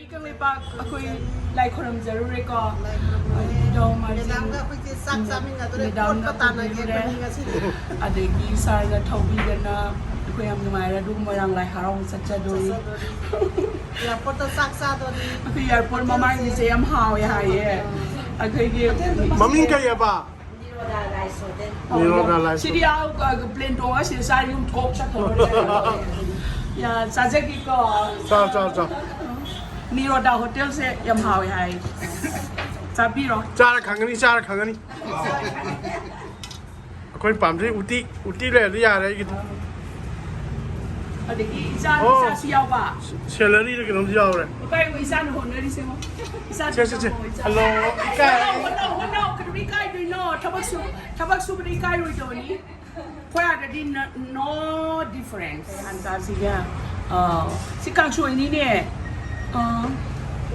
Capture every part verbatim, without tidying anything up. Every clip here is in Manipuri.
ꯀꯪꯂꯩꯄꯥꯛ ꯑꯩꯈꯣꯏ ꯂꯥꯏ ꯈꯣꯏꯔꯝꯖꯔꯨꯔꯦꯀꯣ꯫ ꯏꯙꯧ ꯃꯥꯔꯖꯤꯡ, ꯃꯦꯗꯥꯝꯒ ꯑꯩꯈꯣꯏꯁꯦ ꯆꯥꯛ ꯆꯥꯃꯤꯟꯅꯗꯣꯔꯦ, ꯃꯦꯗꯥꯝꯅ ꯀꯣꯠꯄ ꯇꯥꯟꯅꯒꯦ ꯄꯨꯕꯤꯔꯨꯔꯦ꯫ ꯑꯩꯈꯣꯏꯅꯤ ꯉꯁꯤꯗꯤ꯫ ꯑꯗꯒꯤ ꯁꯥꯔꯅ ꯊꯧꯕꯤꯗꯅ ꯑꯩꯈꯣꯏ ꯌꯥꯝ ꯅꯨꯡꯉꯥꯏꯔꯦ꯫ ꯑꯗꯨꯒ ꯃꯣꯏꯔꯥꯡ ꯂꯥꯏ ꯍꯔꯥꯎꯕ ꯆꯠꯆꯗꯣꯔꯤ꯫ ꯆꯠꯆꯗꯣꯔꯤ꯫ ꯑꯦꯌꯥꯔꯄꯣꯔꯠꯇ ꯆꯥꯛ ꯆꯥꯗꯣꯔꯤ꯫ ꯑꯩꯈꯣꯏ ꯑꯦꯌꯥꯔꯄꯣꯔꯠ ꯃꯃꯥꯡꯒꯤꯁꯦ ꯌꯥꯝ ꯍꯥꯎꯋꯦ ꯍꯥꯏꯌꯦ꯫ ꯑꯩꯈꯣꯏꯒꯤ ꯃꯃꯤꯡ ꯀꯔꯤꯑꯕ? ꯅꯤꯔꯣꯗꯥ ꯂꯥꯏꯁꯣꯗꯦꯟ꯫ ꯅꯤꯔꯣꯗꯥ ꯂꯥꯏꯁꯣꯗꯦꯟ꯫ ꯁꯤꯗꯤ ꯑꯥ, ꯑ, ꯄ꯭ꯂꯦꯟ ꯇꯣꯡꯉ ꯁꯤꯗ ꯆꯥ ꯌꯨꯝ ꯊꯣꯛ ꯆꯠꯈ꯭ꯔꯣ꯫ ꯌꯥ, ꯆꯥꯖꯒꯦꯀꯣ꯫ ꯆꯥꯎ, ꯆꯥꯎ, ꯆꯥꯎ꯫ ꯅꯤꯔꯣꯗꯥ ꯍꯣꯇꯦꯜꯁꯦ ꯌꯥꯝ ꯍꯥꯎꯋꯦ ꯍꯥꯏ꯫ ꯆꯥꯕꯤꯔꯣ꯫ ꯆꯥꯔ ꯈꯪꯒꯅꯤ, ꯆꯥꯔ ꯈꯪꯒꯅꯤ꯫ ꯑꯩꯈꯣꯏ ꯄꯥꯝꯖꯩ ꯎꯇꯤ, ꯎꯇꯤ ꯂꯩꯔꯗꯤ ꯌꯥꯔꯦ ꯑꯩꯒꯤꯗꯤ꯫ ꯑꯗꯒꯤ ꯏꯆꯥ, ꯑꯣ꯫ ꯏꯆꯥꯁꯨ ꯌꯥꯎꯕ꯫ ꯁꯦꯂꯔꯤꯗ ꯀꯩꯅꯣꯝꯁꯨ ꯌꯥꯎꯔꯦ꯫ ꯏꯀꯥꯏꯕ ꯏꯆꯥꯅ ꯍꯣꯠꯅꯔꯤꯁꯦ ꯌꯦꯡꯉꯣ꯫ ꯏꯆꯥ ꯁꯦ, ꯁꯦ, ꯁꯦ꯫ ꯏꯆꯥ꯫ ꯍꯜꯂꯣ, ꯏꯀꯥꯏ꯫ ꯍꯣꯠꯅꯧ, ꯍꯣꯠꯅꯧ, ꯍꯣꯠꯅꯧ, ꯀꯩꯗꯧꯕꯩ ꯏꯀꯥꯏꯗꯣꯏꯅꯣ? ꯊꯕꯛ ꯁꯨ-, ꯊꯕꯛ ꯁꯨꯕꯗ ꯏꯀꯥꯏꯔꯣꯏꯗꯧꯕꯅꯤ꯫ ꯑꯩꯈꯣꯏ ꯑꯥꯗꯗꯤ no, no difference꯫ ꯍꯟꯇꯥꯁꯤꯒ, ꯑ, ꯁꯤ ꯀꯥꯡꯁꯣꯏꯅꯤꯅꯦ꯫ ꯑ,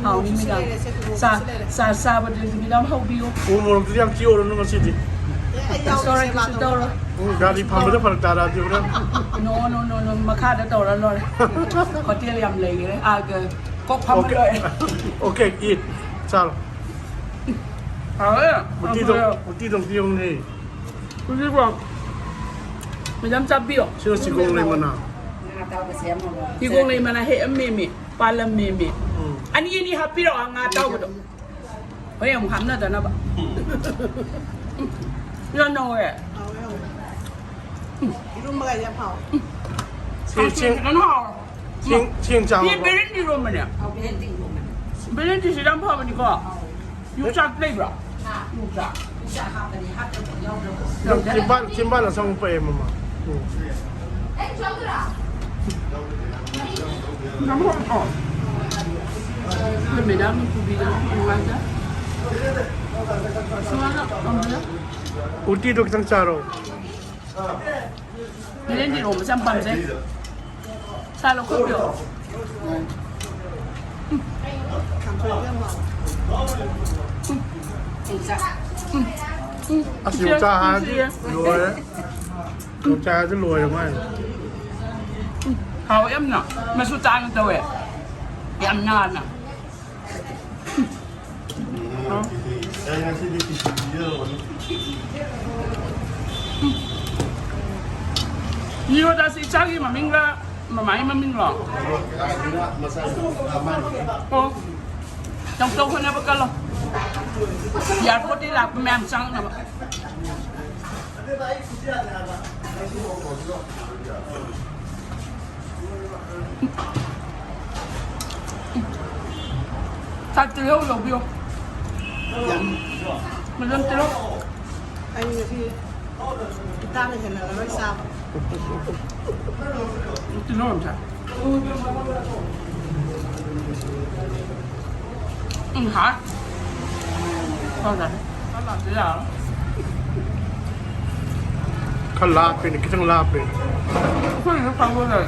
ꯍꯥꯎꯅꯤ ꯃꯣꯔꯣꯛꯁꯨ ꯃꯦꯗꯥꯝ꯫ ꯂꯩꯔꯦ, ꯁꯦ, ꯆꯥ-, ꯃꯣꯔꯣꯛꯁꯨ ꯂꯩꯔꯦ꯫ ꯆꯥ ꯆꯥꯕꯗꯨꯁꯨ ꯃꯦꯗꯥꯝ ꯍꯧꯕꯤꯌꯨ꯫ ꯎ ꯃꯣꯔꯣꯛꯇꯨꯗꯤ ꯌꯥꯝ ꯆꯤꯛꯑꯣꯔꯅꯨ ꯉꯁꯤꯗꯤ꯫ ꯑꯦ, ꯑꯩ ꯌꯥꯎꯔꯤ, ꯁꯣꯔꯤ, ꯁꯦꯕꯥ ꯀꯩꯁꯨ ꯇꯧꯔꯣ꯫ ꯇꯧꯔꯣꯏ꯫ ꯎꯝ, ꯒꯥꯔꯤ ꯐꯝꯕꯗ ꯐꯔꯛ ꯇꯥꯔꯛꯑꯗꯤ ꯍꯣꯔꯦꯟ꯫ No, no, no, no, ꯃꯈꯥꯗ ꯇꯧꯔ ꯂꯣꯏꯔꯦ꯫ ꯍꯣꯇꯦꯜ ꯌꯥꯝ ꯂꯩꯈ꯭ꯔꯦ꯫ ꯑꯥ, ꯀ-, ꯀꯣꯛ ꯐꯝꯃ ꯑꯣꯀꯦ꯫ ꯂꯣꯏꯔꯦ꯫ Okay, eat. ꯆꯥꯔꯣ꯫ ꯍꯥꯎꯋꯦ꯫ ꯎꯇꯤꯗꯣ, ꯎꯇꯤꯗꯣ ꯑꯝꯇ ꯌꯦꯡꯉꯨꯅꯦ꯫ ꯍꯧꯖꯤꯛꯀꯣ, ꯃꯦꯗꯥꯝ ꯆꯥꯕꯤꯌꯣ꯫ ꯁꯤꯅ ꯆꯤꯒꯣꯡ ꯂꯩ ꯃꯅꯥ꯫ ꯆꯤꯒꯣꯡ ꯂꯩ ꯃꯅꯥ ꯍꯦꯛꯑꯝꯃꯦꯃꯤ, ꯄꯥꯜꯂꯝꯃꯦꯃꯤ꯫ ꯎꯝ꯫ ꯑꯅꯤ ꯑꯅꯤ ꯍꯥꯞꯄꯤꯔꯛꯑꯣ, ꯉꯥ ꯑꯇꯥꯎꯕꯗꯣ꯫ ꯍꯣꯔꯦꯟ ꯑꯃꯨꯛ ꯍꯥꯞꯅꯗꯅꯕ꯫ ꯎꯝ꯫ ꯌꯥꯝ ꯅꯧꯋꯦ꯫ ꯏꯔꯣꯝꯕꯒ ꯌꯥꯝ ꯍꯥꯎꯋꯦ꯫ ꯁꯤ ꯆꯦꯡ, ꯐꯖꯅ ꯍꯥꯎꯋꯦ꯫ ꯆꯦꯡ, ꯆꯦꯡ ꯆꯥꯕ꯫ ꯁꯤ ꯕꯦꯂꯦꯟꯗ꯭ꯔꯤ ꯏꯔꯣꯝꯕꯅꯦ꯫ ꯕꯦꯂꯦꯟꯗ꯭ꯔꯤꯁꯤꯗꯤ ꯌꯥꯝ ꯐꯕꯅꯤꯀꯣ꯫ ꯌꯣꯡꯆꯥꯛ ꯂꯩꯕ꯭ꯔꯣ? ꯌꯣꯡꯆꯥꯛ꯫ ꯌꯣꯡꯆꯥꯛ ꯍꯥꯞꯄꯅꯤ, ꯍꯥꯞꯇꯕ ꯌꯥꯎꯗ꯭ꯔꯕꯣ? ꯌꯥꯎꯗꯦ꯫ ꯆꯤꯝꯕꯥꯜ, ꯆꯤꯝꯕꯥꯜ ꯑꯁꯪꯕ ꯄꯛꯑꯦ, ꯃꯃꯥ꯫ ꯎꯝ꯫ ꯌꯥꯝ ꯍꯥꯎꯇ꯭ꯔꯣ? ꯑꯩꯈꯣꯏ ꯃꯦꯗꯥꯝꯅ ꯄꯨꯕꯤꯗꯅ ꯅꯨꯡꯉꯥꯏꯇꯦ꯫ ꯁꯨꯃꯥꯏꯅ ꯊꯝꯕꯗ꯫ ꯎꯇꯤꯗꯣ ꯈꯤꯇꯪ ꯆꯥꯔꯣ꯫ ꯕꯦꯂꯦꯟꯗ꯭ꯔꯤ ꯏꯔꯣꯝꯕꯁꯦ ꯌꯥꯝ ꯄꯥꯝꯖꯩ꯫ ꯁꯥ ꯂꯧꯈꯠꯄꯤꯌꯣ꯫ ꯑꯁ, ꯌꯣꯡꯆꯥꯛ ꯍꯥꯏꯔꯗꯤ ꯂꯣꯏꯔꯦ꯫ ꯌꯣꯡꯆꯥꯛ ꯍꯥꯏꯔꯗꯤ ꯂꯣꯏꯔꯦ ꯃꯥꯏ꯫ ꯍꯥꯎꯋꯦ ꯌꯥꯝꯅ꯫ ꯃꯆꯨ ꯇꯥꯡꯅ ꯇꯧꯋꯦ꯫ ꯌꯥꯝ ꯅꯥꯟꯅ꯫ ꯎꯝ, ꯀꯤꯖꯤ꯫ ꯑꯩ ꯉꯁꯤꯗꯤ ꯀꯤꯖꯤ ꯄꯤꯖꯔꯕꯅꯤ꯫ ꯅꯤꯔꯣꯗꯥꯁꯤ ꯏꯆꯥꯒꯤ ꯃꯃꯤꯡꯂ ꯃꯃꯥꯒꯤ ꯃꯃꯤꯡꯂꯣ? ꯅꯤꯔꯣꯗꯥꯁꯤꯅ ꯃꯆꯥ ꯑꯃꯅꯤ꯫ ꯑꯣ꯫ ꯇꯧ ꯇꯧ ꯍꯣꯠꯅꯕ ꯀꯜꯂꯣ꯫ ꯌꯥꯔꯄꯣꯔꯠꯇꯒꯤ ꯂꯥꯛꯄ ꯃꯌꯥꯝ ꯆꯪꯅꯕ꯫ ꯆꯥꯛ ꯇꯤꯜꯍꯧ ꯂꯧꯕꯤꯌꯣ꯫ ꯌꯥꯅꯤ꯫ ꯃꯗꯨꯝ ꯇꯤꯜꯍꯧ꯫ ꯑꯩ ꯉꯁꯤ ꯏꯇꯥꯅ ꯍꯦꯟꯅ ꯂꯧꯔ ꯆꯥꯕ꯫ ꯇꯤꯜꯍꯧ ꯑꯝꯇ꯫ ꯎꯝ, ꯍꯥꯎꯋꯦ꯫ ꯍꯣꯏ, ꯍꯣꯏ꯫ ꯈꯔ ꯂꯥꯞꯄꯤꯅꯦ, ꯈꯤꯇꯪ ꯂꯥꯞꯄꯤ꯫ ꯑꯩꯈꯣꯏꯒꯤꯁꯨ ꯀꯥꯡꯕꯨ ꯂꯩ꯫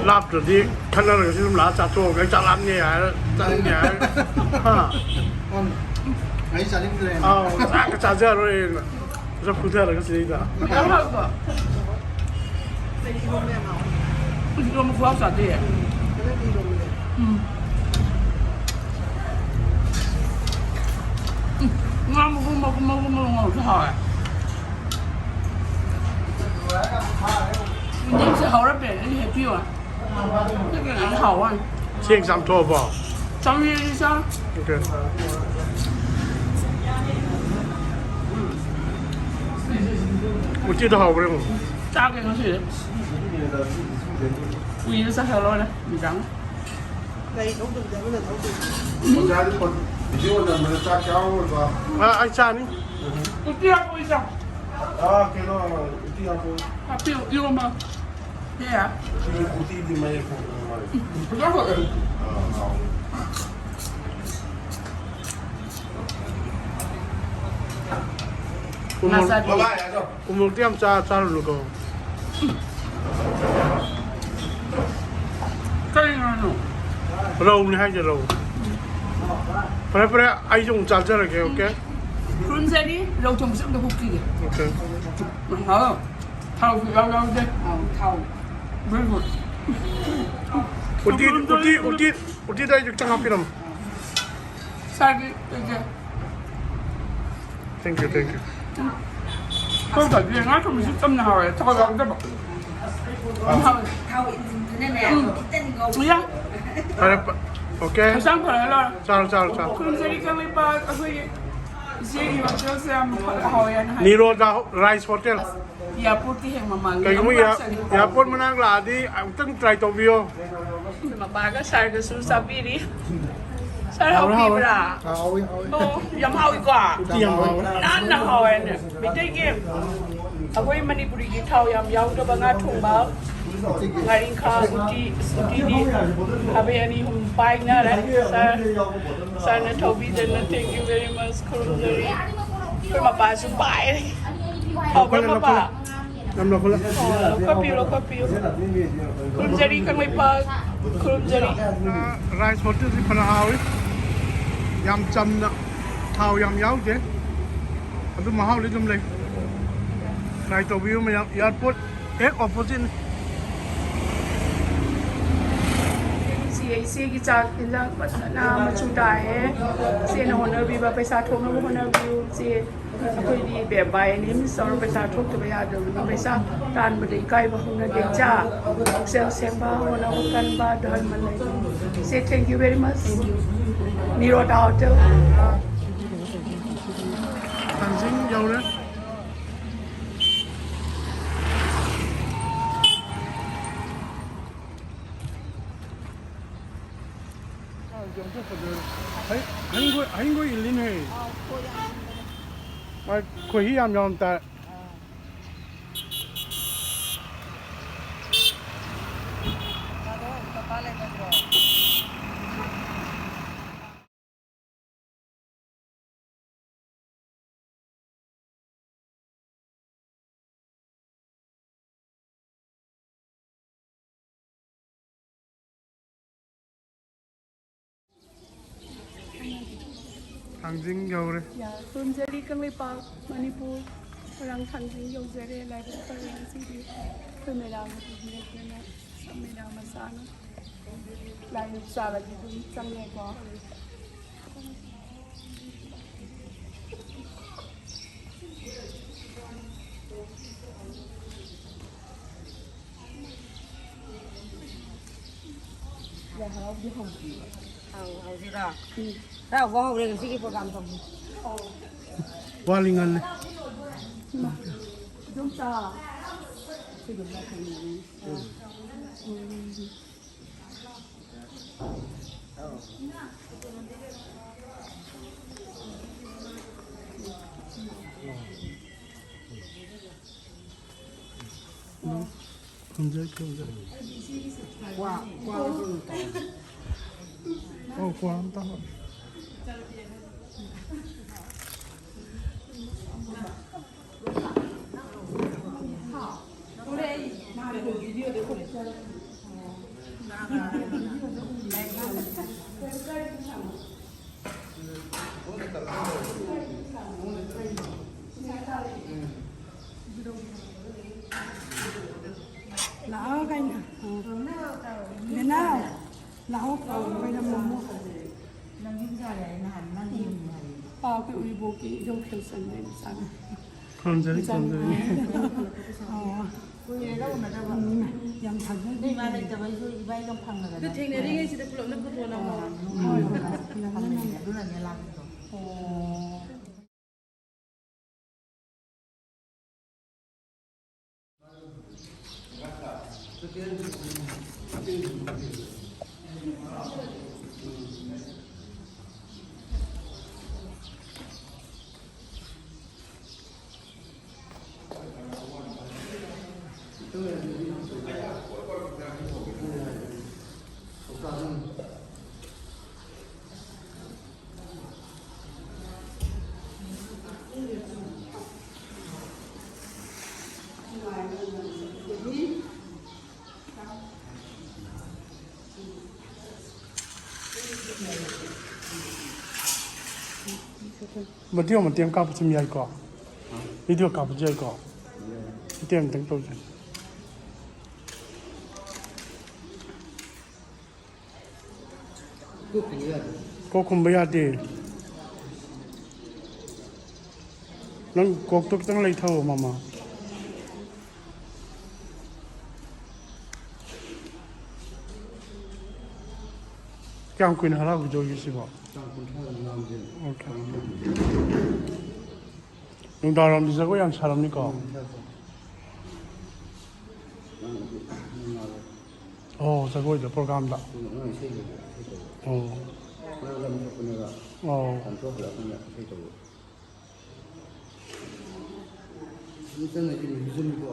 ꯂꯥꯞꯇ꯭ꯔꯗꯤ ꯈꯠꯅꯔꯒꯁꯨ ꯑꯗꯨꯝ ꯂꯥꯛꯑ ꯆꯥꯊꯣꯛꯑꯒ ꯑꯩ ꯆꯥꯛ ꯂꯥꯝꯅꯦ ꯍꯥꯏꯔ ꯆꯥꯅꯤꯡꯗꯦ ꯍꯥꯏꯔ꯫ ꯍꯥ? ꯑꯩ ꯆꯥꯅꯤꯡꯗ꯭ꯔꯦ꯫ ꯑꯥꯎ, ꯆꯥꯛꯀ ꯆꯥꯖꯔꯣꯏꯅ꯫ ꯄꯩꯁꯥ ꯐꯨꯊꯔꯒ ꯁꯤꯗꯩꯗ꯫ ꯌꯥꯝ ꯍꯥꯎꯕ꯫ ꯏꯔꯣꯝꯕ ꯌꯥꯝ ꯍꯥꯎꯋꯦ꯫ ꯏꯔꯣꯝꯕ ꯈꯨꯍꯥꯎ ꯆꯥꯗꯦ꯫ ꯎꯝ꯫ ꯎꯝ꯫ ꯉꯥ ꯃꯔꯨꯝ ꯃꯔꯨꯝ ꯃꯔꯨꯝ ꯃꯔꯨꯝ ꯉꯧꯔꯁꯨ ꯍꯥꯎꯋꯦ꯫ ꯌꯦꯟꯗꯦꯝꯁꯦ ꯍꯧꯔ ꯄꯦꯔꯦ, ꯑꯩꯅ ꯍꯦꯛꯄꯤꯌꯣ꯫ ꯆꯤꯛꯀꯟ ꯑꯅꯤ ꯍꯥꯎꯕ ꯋꯥꯅꯤ꯫ ꯆꯦꯡ ꯆꯥꯝꯊꯣꯛꯑꯕꯣ? ꯆꯥꯝꯊꯣꯛꯑꯦ, ꯆꯥ꯫ ꯑꯣꯀꯦ꯫ ꯎꯇꯤꯗꯣ ꯍꯥꯎꯕ꯭ꯔꯥ ꯌꯦꯡꯉꯣ꯫ ꯆꯥꯒꯦ ꯉꯁꯤꯗꯤ꯫ ꯎꯏꯔ ꯆꯥꯊꯣꯛꯑ ꯂꯣꯏꯔꯦ, ꯅꯨꯃꯤꯗꯥꯡ꯫ ꯒꯥꯔꯤ ꯊꯧꯗꯕꯤꯗ ꯑꯃꯅ ꯊꯧꯗꯣꯏꯅꯤ꯫ ꯑꯣꯖꯥꯗꯤ ꯐꯣꯟ ꯚꯤꯗꯤꯑꯣ ꯅꯝꯕꯗ ꯆꯥꯛ ꯆꯥꯍꯧꯔꯣꯏꯀꯣ꯫ ꯑ, ꯑꯩ ꯆꯥꯅꯤ꯫ ꯎꯇꯤ ꯍꯥꯞꯄꯣ, ꯏꯆꯥ꯫ ꯑ, ꯀꯩꯅꯣ, ꯎꯇꯤ ꯍꯥꯞꯄꯣ꯫ ꯍꯥꯞꯄꯤꯌꯨ, ꯏꯔꯣꯝꯕ꯫ ꯌꯥ꯫ ꯎꯇꯤ, ꯎꯇꯤꯗꯤ ꯃꯌꯦꯛ ꯊꯣꯛꯄ ꯃꯥꯜꯂꯦ꯫ ꯐꯖꯅ ꯍꯥꯎꯋꯦ꯫ ꯑ, ꯍꯥꯎꯋꯦ꯫ ꯉꯥ ꯆꯥꯕꯤ꯫ ꯕꯕꯥ, ꯌꯥꯗ꯭ꯔꯣ? ꯎꯃꯣꯔꯣꯛꯇꯤ ꯌꯥꯝ ꯆꯥ-, ꯆꯥꯔꯨꯅꯨꯀꯣ꯫ ꯀꯔꯤꯅꯣ? ꯔꯧꯅꯤ ꯍꯥꯏꯁꯦ, ꯔꯧ꯫ ꯐꯔꯦ, ꯐꯔꯦ, ꯑꯩꯁꯨ ꯑꯃꯨꯛ ꯆꯥꯖꯔꯒꯦ, ꯑꯣꯀꯦ? ꯈꯨꯔꯨꯝꯖꯔꯤ, ꯔꯧ ꯊꯣꯡꯕꯁꯨ ꯑꯝꯇ ꯍꯨꯛꯈꯤꯒꯦ꯫ ꯑꯣꯀꯦ꯫ ꯍꯥꯎ꯫ ꯊꯥꯎꯁꯨ ꯌꯥꯎ ꯌꯥꯎꯗꯦ꯫ ꯑꯧ, ꯊꯥꯎ꯫ Very good꯫ ꯎꯇꯤ, ꯎꯇꯤ, ꯎꯇꯤ, ꯎꯇꯤꯗ ꯑꯩꯁꯨ ꯈꯤꯇꯪ ꯍꯥꯞꯄꯤꯔꯝꯃꯣ꯫ ꯁꯥꯔꯒꯤ, ꯑꯩꯁꯦ꯫ Thank you, thank you. ꯁꯣꯝ ꯇꯧꯕꯤꯔꯦ, ꯉꯥ ꯊꯣꯡꯕꯁꯨ ꯆꯝꯅ ꯍꯥꯎꯋꯦ, ꯊꯥꯎ ꯌꯥꯎꯗꯕ꯫ ꯌꯥꯝ ꯍꯥꯎꯋꯦ꯫ ꯊꯥꯎ ꯏꯟꯖꯤꯟꯗꯨꯅꯅꯦ, ꯎꯝ꯫ ꯈꯤꯇꯪ ꯉꯧ-꯫ ꯌꯥ꯫ ꯐꯔꯦ, ꯐ-, okay. ꯍꯛꯆꯥꯡ ꯐꯔꯒ ꯂꯣꯏꯔꯦ꯫ ꯆꯥꯔꯣ, ꯆꯥꯔꯣ, ꯆꯥꯔꯣ꯫ ꯈꯨꯔꯨꯝꯖꯔꯤ ꯀꯪꯂꯩꯄꯥꯛ ꯑꯩꯈꯣꯏꯒꯤ ꯏꯆꯦꯒꯤ ꯍꯣꯇꯦꯜꯁꯦ ꯌꯥꯝ ꯍꯥꯎꯋꯦ ꯍꯥꯏꯅ ꯍꯥꯏ꯫ ꯅꯤꯔꯣꯗꯥ ꯔꯥꯏꯁ ꯍꯣꯇꯦꯜ꯫ ꯑꯦꯌꯥꯔꯄꯣꯔꯠꯀꯤ ꯍꯦꯛ ꯃꯃꯥꯡꯒꯤ ꯀꯩꯒꯨꯝꯕ ꯑꯃꯨꯛ ꯑꯦꯌꯥ-, ꯂꯥꯛꯆꯒꯦ꯫ ꯑꯦꯌꯥꯔꯄꯣꯔꯠ ꯃꯅꯥꯛ ꯂꯥꯛꯑꯗꯤ ꯑꯃꯨꯛꯇꯪ try ꯇꯧꯕꯤꯌꯣ꯫ ꯑꯩꯈꯣꯏ ꯃꯄꯥꯒ ꯁꯥꯔꯒꯁꯨ ꯆꯥꯕꯤꯔꯤ꯫ ꯁꯥꯔ, ꯍꯥꯎꯔꯦ, ꯍꯥꯎꯔꯦ꯫ ꯍꯥꯎꯕꯤꯕ꯭ꯔꯥ? ꯍꯥꯎꯋꯦ, ꯍꯥꯎꯋꯦ꯫ ꯑꯣ, ꯌꯥꯝ ꯍꯥꯎꯋꯤꯀꯣ? ꯎꯇꯤ ꯌꯥꯝ ꯍꯥꯎꯋꯦ꯫ ꯅꯥꯟꯅ ꯍꯥꯎꯋꯦꯅꯦ꯫ ꯃꯩꯇꯩꯒꯤ, ꯑꯩꯈꯣꯏ ꯃꯅꯤꯄꯨꯔꯤꯒꯤ ꯊꯥꯎ ꯌꯥꯝ ꯌꯥꯎꯗꯕ ꯉꯥ ꯊꯣꯡꯕ, ꯉꯥꯔꯤꯡꯈꯥ, ꯎꯇꯤ, ꯎꯇꯤꯗꯤ ꯈꯥꯕꯩ ꯑꯅꯤ ꯑꯍꯨꯝ ꯄꯥꯏꯅꯔꯦ꯫ ꯁꯥꯔ, ꯁꯥꯔꯅ ꯊꯧꯕꯤꯗꯅ, thank you very much꯫ ꯈꯨꯔꯨꯝꯖꯔꯤ꯫ ꯑꯩꯈꯣꯏ ꯃꯄꯥꯁꯨ ꯄꯥꯏꯔꯦ꯫ ꯍꯥꯎꯕ꯭ꯔꯥ, ꯂꯧꯈꯠꯂꯦ, ꯃꯄꯥ? ꯂꯧꯈꯠꯂꯦ꯫ ꯌꯥꯝ ꯂꯧꯈꯠꯂꯦ꯫ ꯑꯣ, ꯂꯧꯈꯠꯄꯤꯌꯨ, ꯂꯧꯈꯠꯄꯤꯌꯨ꯫ ꯈꯨꯔꯨꯝꯖꯔꯤ ꯀꯪꯂꯩꯄꯥꯛ, ꯈꯨꯔꯨꯝꯖꯔꯤ꯫ ꯔꯥꯏꯁ ꯍꯣꯇꯦꯜꯁꯤ ꯐꯅ ꯍꯥꯎꯏ, ꯌꯥꯝ ꯆꯝꯅ, ꯊꯥꯎ ꯌꯥꯝ ꯌꯥꯎꯗꯦ, ꯑꯗꯨ ꯃꯍꯥꯎꯗꯤ ꯑꯗꯨꯝ ꯂꯩ꯫ Try ꯇꯧꯕꯤꯌꯨ ꯃꯌꯥꯝ, ꯑꯦꯌꯥꯔꯄꯣꯔꯠ ꯍꯦꯛ oppositeꯅꯤ꯫ ꯏꯆꯦ, ꯏꯆꯦꯒꯤ ꯆꯥꯛ ꯏꯟꯖꯥꯡ ꯐꯖꯅ ꯃꯆꯨ ꯇꯥꯏꯌꯦ꯫ ꯏꯆꯦꯅ ꯍꯣꯠꯅꯕꯤꯕ, ꯄꯩꯁꯥ ꯊꯣꯛꯅꯕ ꯍꯣꯠꯅꯕꯤꯌꯨ ꯏꯆꯦ꯫ ꯑꯩꯈꯣꯏꯗꯤ ꯕꯦ-, by any means ꯇꯧꯔ ꯄꯩꯁꯥ ꯊꯣꯛꯇꯕ ꯌꯥꯗꯕꯅꯤ꯫ ꯄꯩꯁꯥ ꯇꯥꯟꯕꯗ ꯏꯀꯥꯏꯕ ꯍꯧꯅꯗꯦ ꯏꯆꯥ꯫ ꯄꯨꯛꯆꯦꯜ ꯁꯦꯝꯕ, ꯍꯣꯠꯅꯕ ꯀꯟꯕ, ꯙꯔꯃ ꯂꯩꯕ꯫ ꯏꯆꯦ, thank you very much꯫ Niroda hotel. ꯊꯥꯡꯖꯤꯡ ꯌꯧꯔꯦ꯫ ꯍꯩ-, ꯍꯩꯉꯣꯏ, ꯍꯩꯉꯣꯏ ꯏꯜꯂꯤꯅꯦ꯫ ꯑꯥꯎ, ꯈꯣꯏ ꯌꯥꯝ ꯏꯟꯕꯅꯦ꯫ ꯃꯥ ꯈꯣꯏꯍꯤ ꯌꯥꯝ ꯌꯥꯎꯔꯝ ꯇꯥꯏ꯫ ꯑꯥ꯫ ꯃꯥꯗꯣ ꯃꯄꯥ ꯂꯩꯒꯗ꯭ꯔꯣ? ꯊꯥꯡꯖꯤꯡ ꯌꯧꯔꯦ꯫ ꯌꯥ, ꯈꯨꯔꯨꯝꯖꯔꯤ ꯀꯪꯂꯩꯄꯥꯛ ꯃꯅꯤꯄꯨꯔ, ꯃꯣꯏꯔꯥꯡ ꯊꯥꯡꯖꯤꯡ ꯌꯧꯖꯔꯦ꯫ ꯂꯥꯏꯕꯛ ꯐꯔꯦ ꯉꯁꯤꯗꯤ ꯑꯩꯈꯣꯏ ꯃꯦꯔꯥ ꯃꯇꯨꯡ ꯏꯟꯅꯗꯅ ꯃꯦꯔꯥ ꯃꯆꯥꯅ ꯂꯥꯏ ꯗꯨꯛ ꯆꯥꯜꯂꯗꯤ ꯑꯗꯨꯝ ꯆꯪꯉꯦꯀꯣ꯫ ꯂꯥꯏ ꯍꯔꯥꯎꯕꯗꯤ ꯍꯧꯗ꯭ꯔꯤꯕ꯫ ꯍꯧ-, ꯍꯧꯖꯤꯛꯔꯣ? ꯎꯝ꯫ ꯍꯔꯥꯎꯕ ꯍꯧꯔꯦ ꯉꯁꯤꯒꯤ program ꯇꯧꯕ꯫ ꯋꯥꯠꯂꯤ, ꯉꯜꯂꯤ꯫ ꯏꯃꯥ, ꯏꯗꯣꯝꯆꯥ꯫ ꯁꯤꯗꯣꯝꯆꯥ ꯊꯦꯡꯅꯔꯦ꯫ ꯎꯝ꯫ ꯈꯨꯔꯨꯝꯖꯔꯤ, ꯈꯨꯔꯨꯝꯖꯔꯤ꯫ ꯀ꯭ꯋꯥ, ꯀ꯭ꯋꯥ ꯑꯃ ꯇꯧꯔꯣ꯫ ꯑꯧ, ꯀ꯭ꯋꯥ ꯑꯃ ꯇꯧꯔꯣ꯫ ꯂꯥꯛꯑꯣ ꯀꯩꯅꯣ꯫ ꯕꯦꯅꯥꯎ, ꯂꯥꯛꯑꯣ, ꯀꯩꯅꯣ, ꯃꯣꯃꯣ꯫ ꯅꯪ ꯌꯨꯝ ꯁꯥꯔꯦ ꯍꯥꯏ ꯅꯍꯥꯟ, ꯅꯪꯒꯤ ꯌꯨꯝꯅꯤ ꯍꯥꯏꯌꯦ꯫ ꯑꯥ, ꯑꯩꯈꯣꯏ ꯎꯔꯤꯄꯣꯛꯀꯤ ꯏꯙꯧ ꯈꯦꯜꯁꯟꯗꯩ ꯃꯆꯥꯅꯤ꯫ ꯈꯨꯔꯨꯝꯖꯔꯤ, ꯃꯆꯥꯅꯤ꯫ ꯈꯨꯔꯨꯝꯖꯔꯤ꯫ ꯑꯣ꯫ ꯀꯨꯏꯔꯦ ꯂꯧꯅꯗꯕ꯫ ꯎꯝ, ꯌꯥꯝ ꯊꯥꯖꯗꯦ꯫ ꯅꯣꯏ ꯏꯃꯥ ꯂꯩꯇꯕꯩꯁꯨ ꯏꯕꯥꯏꯒ ꯐꯪꯅꯒꯗꯕ꯫ ꯑꯗꯨ ꯊꯦꯡꯅꯔꯤꯉꯩꯁꯤꯗ ꯄꯨꯂꯞꯅ ꯐꯣꯇꯣ ꯅꯝꯃꯣ꯫ ꯍꯣꯏ, ꯍꯣꯏ, ꯍꯣꯏ꯫ ꯐꯪꯅꯩꯌꯦ꯫ ꯑꯗꯨꯅꯅꯦ ꯂꯥꯛꯄꯗꯣ꯫ ꯑꯣ꯫ ꯚꯤꯗꯤꯑꯣ ꯃꯇꯦꯛ ꯑꯃ ꯀꯥꯞꯄꯁꯨ ꯑꯗꯨꯝ ꯌꯥꯏꯀꯣ? ꯚꯤꯗꯤꯑꯣ ꯀꯥꯞꯄꯁꯨ ꯌꯥꯏꯀꯣ? ꯃꯇꯦꯛ ꯑꯃꯇꯪ ꯇꯧꯁꯦ꯫ ꯀꯣꯛ ꯈꯨꯝꯕ ꯌꯥꯗꯦ꯫ ꯅꯪ ꯀꯣꯛꯇꯣ ꯈꯤꯇꯪ ꯂꯩꯊꯧꯑꯣ, ꯃꯃꯥ꯫ ꯀꯌꯥꯝ ꯀꯨꯏꯅ ꯍꯔꯥꯎꯈꯤꯗꯣꯏꯒꯦ ꯁꯤꯕꯣ? ꯇꯥꯡ ꯀꯨꯟꯊ꯭ꯔꯥꯗ ꯉꯥꯡꯗꯣꯏꯅꯦ꯫ ꯑꯣꯀꯦ꯫ ꯅꯨꯡꯗꯥꯡꯋꯥꯏꯔꯝꯗꯤ ꯖꯒꯣꯏ ꯌꯥꯝ ꯁꯥꯔꯝꯅꯤꯀꯣ? ꯎꯝ, ꯁꯥꯏ, ꯁꯥꯏ꯫ ꯅꯪ ꯑꯗꯨ ꯅꯨꯡꯉꯥꯏꯔꯦ꯫ ꯑꯣ, ꯖꯒꯣꯏꯗ, ꯄ꯭ꯔꯣꯒꯥꯝꯗ꯫ ꯑꯗꯨꯅ ꯑꯉꯥꯡ ꯏꯁꯩ ꯂꯩꯕ, ꯏꯁꯩ ꯇꯧꯕ꯫ ꯑꯣ꯫ ꯃꯔꯛꯇ ꯑꯃꯨꯛ ꯊꯣꯛꯄꯅꯦꯕ꯫ ꯑꯣ꯫ ꯇꯥꯟꯊꯣꯛ ꯍꯜꯂꯛꯑꯀꯥꯟꯗ ꯏꯁꯩ ꯇꯧꯕ꯫ ꯑꯗꯨꯝ ꯆꯪꯉꯗꯤ ꯃ꯭ꯌꯨꯖꯤꯌꯝꯗꯣ꯫